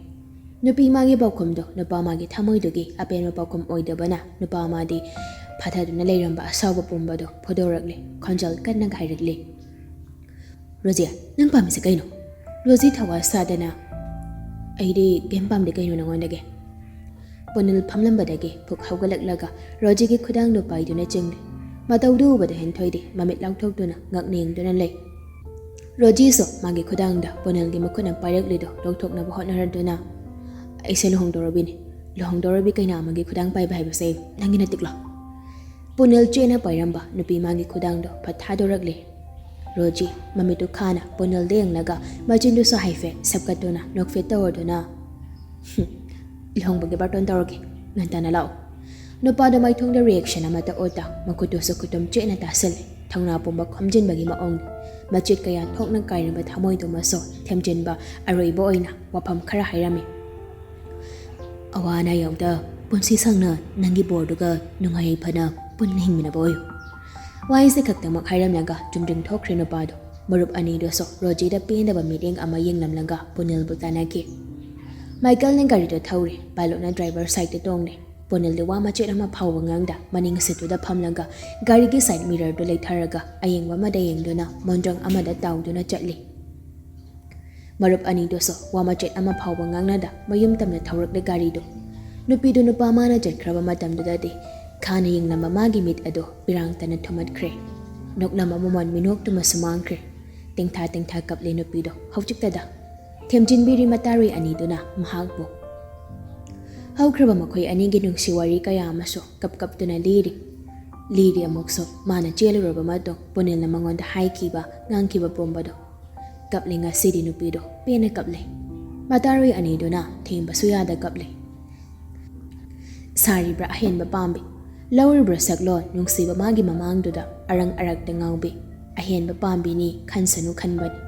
ꯅꯨꯄꯤ ꯃꯥꯒꯤ ꯄꯥꯎꯈꯨꯝꯗꯣ ꯅꯨꯄꯥ ꯃꯥꯒꯤ ꯊꯃꯣꯏꯗꯨꯒꯤ ꯑꯄꯦꯟꯕ ꯄꯥꯎꯈꯨꯝ ꯑꯣꯏꯗꯕꯅ ꯅꯨꯄꯥ ꯃꯥꯗꯤ ꯐꯥꯊꯗꯨꯅ ꯂꯩꯔꯝꯕ ꯑꯁꯥꯎꯕ ꯄꯨꯝꯕꯗꯣ ꯐꯣꯗꯣꯔꯛꯂꯦ꯫ ꯈꯣꯟꯖꯦꯜ ꯀꯟꯅ ꯍꯥꯏꯔꯛꯂꯦ, "ꯔꯣꯖꯤ, ꯅꯪ ꯄꯥꯝꯃꯤꯁꯦ ꯀꯩꯅꯣ?" ꯔꯣꯖꯤ ꯊꯋꯥ ꯁꯥꯗꯅ, "ꯑꯩꯗꯤ ꯀꯩꯝ ꯄꯥꯝꯗꯦ ꯀꯩꯅꯣ ꯅꯉꯣꯟꯗꯒꯤ꯫" ꯄꯨꯅꯤꯜ ꯐꯝꯂꯝꯕꯗꯒꯤ ꯐꯨꯛ ꯍꯧꯒꯠꯂꯛꯂꯒ ꯔꯣꯖꯤꯒꯤ ꯈꯨꯗꯥꯡꯗꯨ ꯄꯥꯏꯗꯨꯅ ꯆꯤꯡꯂꯤ꯫ ꯃꯇꯧꯗꯨ ꯎꯕꯗ ꯍꯦꯟꯊꯣꯏꯗꯤ ꯃꯃꯤꯠ ꯂꯥꯎꯊꯣꯛꯇꯨꯅ ꯉꯛꯅ ꯌꯦꯡꯗꯨꯅ ꯂꯩ꯫ ꯔꯣꯖꯤꯁꯨ ꯃꯥꯒꯤ ꯈꯨꯗꯥꯡꯗ ꯄꯨꯅꯤꯜꯒꯤ ꯃꯈꯨꯠꯅ ꯄꯥꯏꯔꯛꯂꯤꯗꯨ ꯂꯧꯊꯣꯛꯅꯕ ꯍꯣꯠꯅꯔꯗꯨꯅ, "ꯑꯩꯁꯦ ꯂꯨꯍꯣꯡꯗꯧꯔꯕꯤꯅꯤ꯫ ꯂꯨꯍꯣꯡꯗꯧꯔꯕꯤ ꯀꯩꯅꯥ ꯑꯃꯒꯤ ꯈꯨꯗꯥꯡ ꯄꯥꯏꯕ ꯍꯥꯏꯕꯁꯦ ꯅꯪꯒꯤ ꯅꯇꯤꯛꯂꯣ?" ꯄꯨꯅꯤꯜ ꯆꯦꯠꯅ ꯄꯥꯏꯔꯝꯕ ꯅꯨꯄꯤ ꯃꯥꯒꯤ ꯈꯨꯗꯥꯡꯗꯣ ꯐꯠ ꯊꯥꯗꯣꯔꯛꯂꯦ꯫ ꯔꯣꯖꯤ ꯃꯃꯤꯠꯇꯨ ꯈꯥꯅ ꯄꯨꯅꯤꯜꯗ ꯌꯦꯡꯂꯒ ꯃꯆꯤꯟꯗꯨꯁꯨ ꯍꯥꯏꯐꯦꯠ ꯁꯞꯀꯠꯇꯨꯅ ꯅꯣꯛꯐꯦꯠ ꯇꯧꯔꯗꯨꯅ, "ꯍꯨꯝ, ꯂꯨꯍꯣꯡꯕꯒꯤ ꯕꯥꯔꯇꯣꯟ ꯇꯧꯔꯒꯦ, ꯉꯟꯇꯥꯅ ꯂꯥꯛꯑꯣ꯫ ꯅꯨꯄꯥꯗꯣ ꯃꯥꯏꯊꯣꯡꯗ ꯔꯤꯌꯦꯛꯁꯟ ꯑꯃꯠꯇ ꯎꯠꯇ, ꯃꯈꯨꯠꯇꯨꯁꯨ ꯈꯨꯇꯨꯝ ꯆꯦꯠꯅ ꯇꯥꯁꯤꯜꯂꯦ꯫ ꯊꯧꯅꯥ ꯄꯨꯝꯕ ꯈꯣꯝꯖꯤꯟꯕꯒꯤ ꯃꯑꯣꯡꯅꯤ꯫ ꯃꯆꯦꯠ ꯀꯌꯥ ꯊꯣꯛꯅ ꯀꯥꯏꯔꯕ ꯊꯃꯣꯏꯗꯨꯃꯁꯨ ꯊꯦꯝꯖꯤꯟꯕ ꯑꯔꯣꯏꯕ ꯑꯣꯏꯅ ꯋꯥꯐꯝ ꯈꯔ ꯍꯥꯏꯔꯝꯃꯤ꯫ "ꯑꯋꯥ ꯑꯅꯥ ꯌꯥꯎꯗ ꯄꯨꯟꯁꯤ ꯁꯥꯡꯅ ꯅꯪꯒꯤ ꯕꯣꯔꯗꯨꯒ ꯅꯨꯡꯉꯥꯏ ꯌꯥꯏꯐꯅ ꯄꯨꯟꯅ ꯍꯤꯡꯃꯤꯟꯅꯕ ꯑꯣꯏꯌꯨ"꯫ ꯋꯥꯍꯩꯁꯦ ꯈꯛꯇꯃꯛ ꯍꯥꯏꯔꯝꯂꯒ ꯆꯨꯝꯗ꯭ꯔꯤꯡ ꯊꯣꯛꯈ꯭ꯔꯦ ꯅꯨꯄꯥꯗꯣ꯫ ꯃꯔꯨꯞ ꯑꯅꯤꯗꯨꯁꯨ ꯔꯣꯖꯤꯗ ꯄꯦꯟꯗꯕ ꯃꯤꯠꯌꯦꯡ ꯑꯃ ꯌꯦꯡꯂꯝꯂꯒ ꯄꯨꯅꯤꯜꯕꯨ ꯇꯥꯟꯅꯈꯤ꯫ ꯃꯥꯏꯀꯦꯜꯅ ꯒꯥꯔꯤꯗꯨ ꯊꯧꯔꯦ, ꯄꯥꯏꯂꯣꯠꯅ ꯗ꯭ꯔꯥꯏꯚꯔ ꯁꯥꯏꯠꯇ ꯇꯣꯡꯂꯦ꯫ ꯄꯨꯅꯤꯜꯗꯤ ꯋꯥ ꯃꯆꯦꯠ ꯑꯃ ꯐꯥꯎꯕ ꯉꯥꯡꯗ ꯃꯅꯤꯡ ꯁꯤꯠꯇꯨꯗ ꯐꯝꯂꯒ ꯒꯥꯔꯤꯒꯤ ꯁꯥꯏꯠ ꯃꯤꯔꯔꯗꯨ ꯂꯩꯊꯔꯒ ꯑꯌꯦꯡꯕ ꯑꯃꯗ ꯌꯦꯡꯗꯨꯅ ꯃꯣꯟꯗ꯭ꯔꯪ ꯑꯃꯗ ꯇꯥꯎꯗꯨꯅ ꯆꯠꯂꯤ꯫ ꯃꯔꯨꯞ ꯑꯅꯤꯗꯨꯁꯨ ꯋꯥ ꯃꯆꯦꯠ ꯑꯃ ꯐꯥꯎꯕ ꯉꯥꯡꯅꯗ ꯃꯌꯨꯝ ꯇꯝꯅ ꯊꯧꯔꯛꯂꯦ ꯒꯥꯔꯤꯗꯨ꯫ ꯅꯨꯄꯤꯗꯨ ꯅꯨꯄꯥ ꯃꯥꯅ ꯆꯠꯈ꯭ꯔꯕ ꯃꯇꯝꯗꯨꯗꯗꯤ ꯈꯥꯅ ꯌꯦꯡꯂꯝꯕ ꯃꯥꯒꯤ ꯃꯤꯠ ꯑꯗꯨ ꯄꯤꯔꯥꯡꯇꯅ ꯊꯨꯝꯃꯠꯈ꯭ꯔꯦ꯫ ꯅꯣꯛꯂꯝꯕ ꯃꯃꯣꯟ ꯃꯤꯅꯣꯛꯇꯨꯃꯁꯨ ꯃꯥꯡꯈ꯭ꯔꯦ꯫ ꯇꯦꯡꯊꯥ ꯇꯦꯡꯊꯥ ꯀꯞꯂꯦ ꯅꯨꯄꯤꯗꯣ ꯍꯧꯖꯤꯛꯇꯗ꯫ ꯊꯦꯝꯖꯤꯟꯕꯤꯔꯤ ꯃꯇꯥꯔꯣꯏ ꯑꯅꯤꯗꯨꯅ ꯃꯍꯥꯛꯄꯨ꯫ ꯍꯧꯈ꯭ꯔꯕ ꯃꯈꯣꯏ ꯑꯅꯤꯒꯤ ꯅꯨꯡꯁꯤ ꯋꯥꯔꯤ ꯀꯌꯥ ꯑꯃꯁꯨ ꯀꯞ ꯀꯞꯇꯨꯅ ꯂꯤꯔꯤ꯫ ꯂꯤꯔꯤ ꯑꯃꯨꯛꯁꯨ ꯃꯥꯅ ꯆꯦꯜꯂꯨꯔꯕ ꯃꯇꯨꯡ ꯄꯨꯅꯤꯜꯅ ꯃꯉꯣꯟꯗ ꯍꯥꯏꯈꯤꯕ, ꯉꯥꯡꯈꯤꯕ ꯄꯨꯝꯕꯗꯣ꯫ ꯀꯞꯂꯦ ꯉꯁꯤꯗꯤ ꯅꯨꯄꯤꯗꯣ, ꯄꯦꯟꯅ ꯀꯞꯂꯦ꯫ ꯃꯇꯥꯔꯣꯏ ꯑꯅꯤꯗꯨꯅ ꯊꯦꯝꯕꯁꯨ ꯌꯥꯗ ꯀꯞꯂꯦ꯫ ꯁꯥꯔꯤꯕ꯭ꯔꯥ ꯑꯍꯦꯟꯕ ꯄꯥꯝꯕꯤ, ꯂꯧꯔꯤꯕ꯭ꯔꯥ ꯁꯛꯂꯣꯟ ꯅꯨꯡꯁꯤꯕ ꯃꯥꯒꯤ ꯃꯃꯥꯡꯗꯨꯗ ꯑꯔꯪ ꯑꯔꯛꯇ ꯉꯥꯎꯕꯤ꯫ ꯑꯍꯦꯟꯕ ꯄꯥꯝꯕꯤꯅꯤ ꯈꯟꯁꯅꯨ ꯈꯟꯕꯅꯤ꯫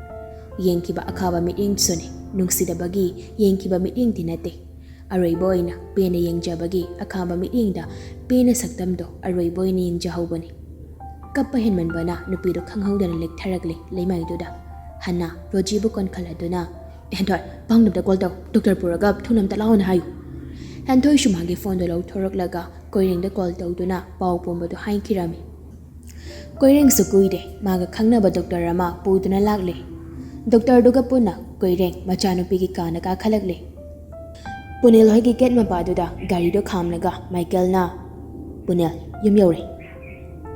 ꯌꯦꯡꯈꯤꯕ ꯑꯈꯥꯕ ꯃꯤꯠꯌꯦꯡꯁꯨꯅꯤ, ꯅꯨꯡꯁꯤꯗꯕꯒꯤ ꯌꯦꯡꯈꯤꯕ ꯃꯤꯠꯌꯦꯡꯗꯤ ꯅꯠꯇꯦ꯫ ꯑꯔꯣꯏꯕ ꯑꯣꯏꯅ ꯄꯦꯟꯅ ꯌꯦꯡꯖꯕꯒꯤ ꯑꯈꯥꯕ ꯃꯤꯠꯌꯦꯡꯗ ꯄꯦꯟꯅ ꯁꯛꯇꯝꯗꯣ ꯑꯔꯣꯏꯕ ꯑꯣꯏꯅ ꯌꯦꯡꯖꯍꯧꯕꯅꯤ꯫ ꯀꯞꯄ ꯍꯦꯟꯃꯟꯕꯅ ꯅꯨꯄꯤꯗꯣ ꯈꯪꯍꯧꯗꯅ ꯂꯦꯛꯊꯔꯛꯂꯦ ꯂꯩꯃꯥꯏꯗꯨꯗ꯫ ꯍꯟꯅ ꯔꯣꯖꯤꯕꯨ ꯀꯣꯟꯈꯠꯂꯗꯨꯅ, "ꯍꯦꯟꯊꯣꯏ, ꯄꯥꯡꯅꯕꯗ ꯀꯣꯜ ꯇꯧ, ꯗꯣꯛꯇꯔ ꯄꯨꯔꯒ ꯊꯨꯅ ꯑꯝꯇ ꯂꯥꯛꯑꯣꯅ ꯍꯥꯏꯌꯨ"꯫ ꯍꯦꯟꯊꯣꯏꯁꯨ ꯃꯥꯒꯤ ꯐꯣꯟꯗꯣ ꯂꯧꯊꯣꯔꯛꯂꯒ ꯀꯣꯏꯔꯦꯡꯗ ꯀꯣꯜ ꯇꯧꯗꯨꯅ ꯄꯥꯎ ꯄꯨꯝꯕꯗꯨ ꯍꯥꯏꯈꯤꯔꯝꯃꯤ꯫ ꯀꯣꯏꯔꯦꯡꯁꯨ ꯀꯨꯏꯗꯦ, ꯃꯥꯒ ꯈꯪꯅꯕ ꯗꯣꯛꯇꯔ ꯑꯃ ꯄꯨꯗꯨꯅ ꯂꯥꯛꯂꯦ꯫ ꯗꯣꯛꯇꯔꯗꯨꯒ ꯄꯨꯟꯅ ꯀꯣꯏꯔꯦꯡ ꯃꯆꯥꯅꯨꯄꯤꯒꯤ ꯀꯥꯅ ꯀꯥꯈꯠꯂꯛꯂꯦ꯫ ꯄꯨꯅꯦꯜ ꯍꯣꯏꯒꯤ ꯒꯦꯠ ꯃꯄꯥꯗꯨꯗ ꯒꯥꯔꯤꯗꯣ ꯈꯥꯝꯂꯒ ꯃꯥꯏꯀꯦꯜꯅ, "ꯄꯨꯅꯦꯜ, ꯌꯨꯝ ꯌꯧꯔꯦ"꯫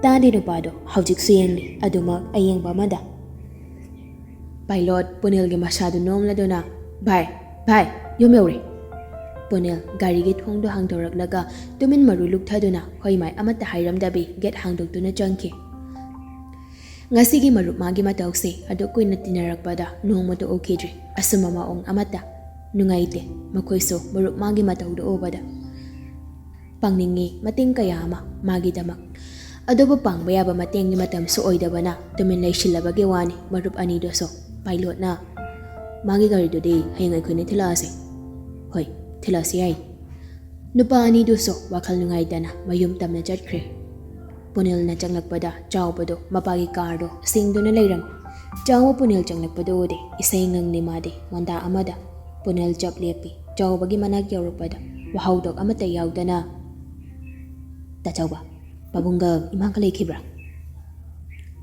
ꯇꯥꯗꯦ ꯅꯨꯄꯥꯗꯣ ꯍꯧꯖꯤꯛꯁꯨ ꯌꯦꯡꯂꯤ, ꯑꯗꯨꯃꯛ ꯑꯌꯦꯡꯕ ꯑꯃꯗ꯫ ꯄꯥꯏꯂꯣꯠ ꯄꯨꯅꯦꯜꯒꯤ ꯃꯁꯥꯗꯨ ꯅꯣꯝꯂꯗꯨꯅ, "ꯚꯥꯏ, ꯚꯥꯏ, ꯌꯨꯝ ꯌꯧꯔꯦ"꯫ ꯄꯨꯅꯦꯜ ꯒꯥꯔꯤꯒꯤ ꯊꯣꯡꯗꯨ ꯍꯥꯡꯗꯣꯔꯛꯂꯒ ꯇꯨꯃꯤꯟ ꯃꯔꯨ ꯂꯨꯛꯊꯗꯨꯅ ꯍꯣꯏ ꯃꯥꯏ ꯑꯃꯠꯇ ꯍꯥꯏꯔꯝꯗꯕꯤ ꯒꯦꯠ ꯍꯥꯡꯗꯣꯛꯇꯨꯅ ꯆꯪꯈꯤ꯫ ꯉꯁꯤꯒꯤ ꯃꯔꯨꯞ ꯃꯥꯒꯤ ꯃꯇꯧꯁꯦ ꯑꯗꯨꯛ ꯀꯨꯏꯅ ꯇꯤꯟꯅꯔꯛꯄꯗ ꯅꯣꯡꯃꯇ ꯎꯈꯤꯗ꯭ꯔꯤ꯫ ꯑꯁꯨꯝꯕ ꯃꯑꯣꯡ ꯑꯃꯠꯇ꯫ ꯅꯨꯡꯉꯥꯏꯇꯦ꯫ ꯃꯈꯣꯏꯁꯨ ꯃꯔꯨꯞ ꯃꯥꯒꯤ ꯃꯇꯧꯗꯨ ꯎꯕꯗ꯫ ꯄꯥꯡꯅꯤꯡꯉꯤ ꯃꯇꯦꯡ ꯀꯌꯥ ꯑꯃ ꯃꯥꯒꯤꯗꯃꯛ꯫ ꯑꯗꯨꯕꯨ ꯄꯥꯡꯕ ꯌꯥꯕ ꯃꯇꯦꯡꯒꯤ ꯃꯇꯝꯁꯨ ꯑꯣꯏꯗꯕꯅ ꯇꯨꯃꯤꯟ ꯂꯩꯁꯤꯜꯂꯕꯒꯤ ꯋꯥꯅꯤ꯫ ꯃꯔꯨꯞ ꯑꯅꯤꯗꯨꯁꯨ ꯄꯥꯏꯂꯣꯠꯅ ꯃꯥꯒꯤ ꯒꯥꯔꯤꯗꯨꯗꯤ ꯍꯌꯦꯡ ꯑꯩꯈꯣꯏꯅ ꯊꯤꯜꯂꯛꯑꯁꯦ꯫ ꯍꯣꯏ, ꯊꯤꯜꯂꯛꯑꯁꯤ ꯌꯥꯏ꯫ ꯅꯨꯄꯥ ꯑꯅꯤꯗꯨꯁꯨ ꯋꯥꯈꯜ ꯅꯨꯡꯉꯥꯏꯇꯅ ꯃꯌꯨꯝ ꯇꯝꯅ ꯆꯠꯈ꯭ꯔꯦ꯫ ꯄꯨꯅꯤꯜꯅ ꯆꯪꯂꯛꯄꯗ ꯆꯥꯎꯕꯗꯣ ꯃꯄꯥꯒꯤ ꯀꯥꯔꯗꯣ ꯁꯦꯡꯗꯨꯅ ꯂꯩꯔꯝꯃꯤ꯫ ꯆꯥꯎꯕ ꯄꯨꯅꯤꯜ ꯆꯪꯂꯛꯄꯗꯨ ꯎꯗꯦ꯫ ꯏꯁꯩ ꯉꯪꯂꯤ ꯃꯥꯗꯤ ꯃꯣꯟꯗꯥ ꯑꯃꯗ꯫ ꯄꯨꯅꯤꯜ ꯆꯞ ꯂꯦꯞꯄꯤ꯫ ꯆꯥꯎꯕꯒꯤ ꯃꯅꯥꯛ ꯌꯧꯔꯛꯄꯗ ꯋꯥꯍꯧꯗꯣꯛ ꯑꯃꯠꯇ ꯌꯥꯎꯗꯅ, "ꯇꯥ ꯆꯥꯎꯕ, ꯄꯥꯕꯨꯡꯒ ꯏꯃꯥꯒ ꯂꯩꯈꯤꯕ꯭ꯔꯥ?"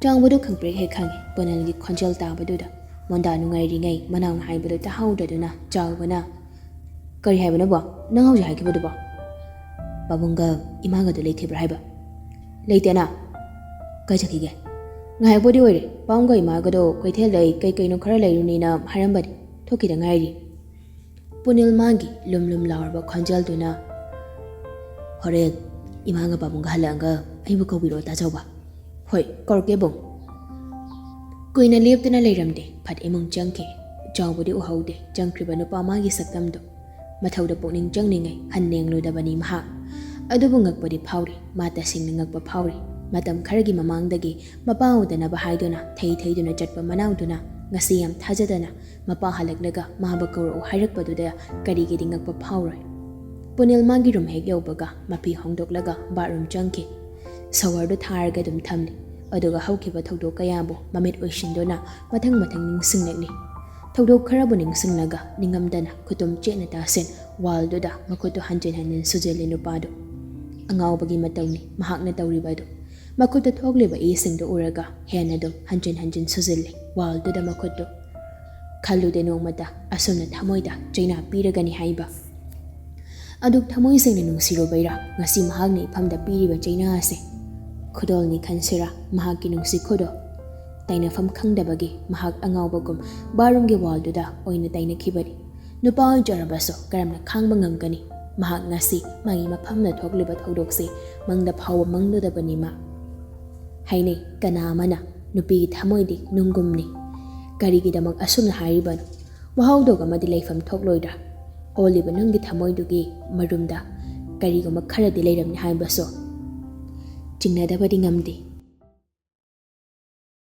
ꯆꯥꯎꯕꯗꯨ ꯈꯪꯄ꯭ꯔꯦꯛ ꯍꯦꯛ ꯈꯪꯉꯤ꯫ ꯄꯨꯅꯤꯜꯒꯤ ꯈꯣꯟꯖꯦꯜ ꯇꯥꯕꯗꯨꯗ ꯃꯣꯟꯗꯥ ꯅꯨꯡꯉꯥꯏꯔꯤꯉꯩ ꯃꯅꯥꯎꯅ ꯍꯥꯏꯕꯗꯨ ꯇꯥꯍꯧꯗ꯭ꯔꯗꯨꯅ ꯆꯥꯎꯕꯅ, "ꯀꯔꯤ ꯍꯥꯏꯕꯅꯣꯕꯣ? ꯅꯪ ꯍꯧꯖꯤꯛ ꯍꯥꯏꯈꯤꯕꯗꯨꯕꯣ?" "ꯄꯥꯕꯨꯡꯒ ꯏꯃꯥꯒꯗꯣ ꯂꯩꯈꯤꯕ꯭ꯔꯥ ꯍꯥꯏꯕ?" "ꯂꯩꯇꯦꯅ꯫ ꯀꯥꯏ ꯆꯠꯈꯤꯒꯦ?" "ꯉꯥꯏꯍꯥꯛꯄꯨꯗꯤ ꯑꯣꯏꯔꯦ꯫ ꯄꯥꯕꯨꯡꯒ ꯏꯃꯥꯒꯗꯣ ꯀꯩꯊꯦꯜꯗꯩ ꯀꯩ ꯀꯩꯅꯣ ꯈꯔ ꯂꯩꯔꯨꯅꯤꯅ ꯍꯥꯏꯔꯝꯕꯅꯤ꯫ ꯊꯣꯛꯈꯤꯗ ꯉꯥꯏꯔꯤ꯫" ꯄꯨꯅꯤꯜ ꯃꯥꯒꯤ ꯂꯨꯝ ꯂꯨꯝ ꯂꯥꯎꯔꯕ ꯈꯣꯟꯖꯦꯜꯗꯨꯅ, "ꯍꯣꯔꯦꯟ ꯏꯃꯥꯒ ꯄꯥꯕꯨꯡꯒ ꯍꯜꯂꯛꯑꯒ ꯑꯩꯕꯨ ꯀꯧꯕꯤꯔꯛꯑꯣ, ꯇꯥ ꯆꯥꯎꯕ꯫" "ꯍꯣꯏ, ꯀꯧꯔꯛꯀꯦ ꯕꯨꯡ꯫" ꯀꯨꯏꯅ ꯂꯦꯞꯇꯅ ꯂꯩꯔꯝꯗꯦ꯫ ꯐꯠ ꯏꯃꯨꯡ ꯆꯪꯈꯤ꯫ ꯆꯥꯎꯕꯗꯤ ꯎꯍꯧꯗꯦ꯫ ꯆꯪꯈ꯭ꯔꯤꯕ ꯅꯨꯄꯥ ꯃꯥꯒꯤ ꯁꯛꯇꯝꯗꯨ꯫ ꯃꯊꯧꯗ ꯄꯨꯛꯅꯤꯡ ꯆꯪꯂꯤꯉꯩ ꯍꯟꯅ ꯌꯦꯡꯂꯨꯗꯕꯅꯤ ꯃꯍꯥꯛ꯫ ꯑꯗꯨꯕꯨ ꯉꯛꯄꯗꯤ ꯐꯥꯎꯔꯤ꯫ ꯃꯥ ꯇꯁꯦꯡꯅ ꯉꯛꯄ ꯐꯥꯎꯔꯤ꯫ ꯃꯇꯝ ꯈꯔꯒꯤ ꯃꯃꯥꯡꯗꯒꯤ ꯃꯄꯥ ꯎꯗꯅꯕ ꯍꯥꯏꯗꯨꯅ ꯊꯩ ꯊꯩꯗꯨꯅ ꯆꯠꯄ ꯃꯅꯥꯎꯗꯨꯅ ꯉꯁꯤ ꯌꯥꯝ ꯊꯥꯖꯗꯅ ꯃꯄꯥ ꯍꯜꯂꯛꯂꯒ ꯃꯥꯕꯨ ꯀꯧꯔꯛꯎ ꯍꯥꯏꯔꯛꯄꯗꯨꯗ ꯀꯔꯤꯒꯤꯗꯤ ꯉꯛꯄ ꯐꯥꯎꯔꯣꯏ? ꯄꯨꯅꯤꯜ ꯃꯥꯒꯤ ꯔꯨꯝ ꯍꯦꯛ ꯌꯧꯕꯒ ꯃꯐꯤ ꯍꯣꯡꯗꯣꯛꯂꯒ ꯕꯥꯠꯔꯨꯝ ꯆꯪꯈꯤ꯫ ꯁꯣꯋꯔꯗꯨ ꯊꯥꯔꯒ ꯑꯗꯨꯝ ꯊꯝꯂꯤ꯫ ꯑꯗꯨꯒ ꯍꯧꯈꯤꯕ ꯊꯧꯗꯣꯛ ꯀꯌꯥꯕꯨ ꯃꯃꯤꯠ ꯎꯏꯁꯤꯟꯗꯨꯅ ꯃꯊꯪ ꯃꯊꯪ ꯅꯤꯡꯁꯤꯡꯂꯛꯂꯤ꯫ ꯊꯧꯗꯣꯛ ꯈꯔꯕꯨ ꯅꯤꯡꯁꯤꯡꯂꯒ ꯅꯤꯡꯉꯝꯗꯅ ꯈꯨꯇꯨꯝ ꯆꯦꯠꯅ ꯇꯥꯁꯤꯟ ꯋꯥꯜꯗꯨꯗ ꯃꯈꯨꯠꯇꯨ ꯍꯟꯖꯤꯟ ꯍꯟꯖꯤꯟ ꯁꯨꯖꯤꯜꯂꯤ ꯅꯨꯄꯥꯗꯨ꯫ ꯑꯉꯥꯎꯕꯒꯤ ꯃꯇꯧꯅꯤ ꯃꯍꯥꯛꯅ ꯇꯧꯔꯤꯕ ꯑꯗꯨ꯫ ꯃꯈꯨꯠꯇ ꯊꯣꯛꯂꯤꯕ ꯏꯁꯤꯡꯗꯨ ꯎꯔꯒ ꯍꯦꯟꯅ ꯑꯗꯨꯝ ꯍꯟꯖꯤꯟ ꯍꯟꯖꯤꯟ ꯁꯨꯖꯤꯜꯂꯤ ꯋꯥꯜꯗꯨꯗ ꯃꯈꯨꯠꯇꯨ꯫ ꯈꯜꯂꯨꯗꯦ ꯅꯣꯡꯃꯇ ꯑꯁꯨꯝꯅ ꯊꯃꯣꯏꯗ ꯆꯩꯅꯥ ꯄꯤꯔꯒꯅꯤ ꯍꯥꯏꯕ꯫ ꯑꯗꯨꯛ ꯊꯃꯣꯏ ꯁꯦꯡꯅ ꯅꯨꯡꯁꯤꯔꯨꯕꯩꯔꯥ ꯉꯁꯤ ꯃꯍꯥꯛꯅ ꯏꯐꯝꯗ ꯄꯤꯔꯤꯕ ꯆꯩꯅꯥ ꯑꯁꯦ? ꯈꯨꯗꯣꯜꯅꯤ ꯈꯟꯁꯤꯔꯥ ꯃꯍꯥꯛꯀꯤ ꯅꯨꯡꯁꯤ ꯈꯨꯗꯣꯜ? ꯇꯥꯏꯅꯐꯝ ꯈꯪꯗꯕꯒꯤ ꯃꯍꯥꯛ ꯑꯉꯥꯎꯕꯒꯨꯝ ꯕꯥꯠꯔꯨꯝꯒꯤ ꯋꯥꯜꯗꯨꯗ ꯑꯣꯏꯅ ꯇꯥꯏꯅꯈꯤꯕꯅꯤ꯫ ꯅꯨꯄꯥ ꯑꯣꯏꯖꯔꯕꯁꯨ ꯀꯔꯝꯅ ꯈꯥꯡꯕ ꯉꯝꯒꯅꯤ? ꯃꯍꯥꯛ ꯉꯁꯤ ꯃꯥꯒꯤ ꯃꯐꯝꯗ ꯊꯣꯛꯂꯤꯕ ꯊꯧꯗꯣꯛꯁꯦ ꯃꯪꯗ ꯐꯥꯎꯕ ꯃꯪꯂꯨꯗꯕꯅꯤ ꯃꯥ꯫ ꯍꯥꯏꯅꯩ, ꯀꯅꯥ ꯑꯃꯅ ꯅꯨꯄꯤꯒꯤ ꯊꯃꯣꯏꯗꯤ ꯅꯨꯡꯒꯨꯝꯅꯤ꯫ ꯀꯔꯤꯒꯤꯗꯃꯛ ꯑꯁꯨꯝꯅ ꯍꯥꯏꯔꯤꯕꯅꯣ? ꯃꯍꯧꯗꯣꯛ ꯑꯃꯗꯤ ꯂꯩꯐꯝ ꯊꯣꯛꯂꯣꯏꯗ꯭ꯔꯥ? ꯑꯣꯜꯂꯤꯕ ꯅꯪꯒꯤ ꯊꯃꯣꯏꯗꯨꯒꯤ ꯃꯔꯨꯝꯗ ꯀꯔꯤꯒꯨꯝꯕ ꯈꯔꯗꯤ ꯂꯩꯔꯝꯅꯤ ꯍꯥꯏꯕꯁꯨ ꯆꯤꯡꯅꯗꯕꯗꯤ ꯉꯝꯗꯦ꯫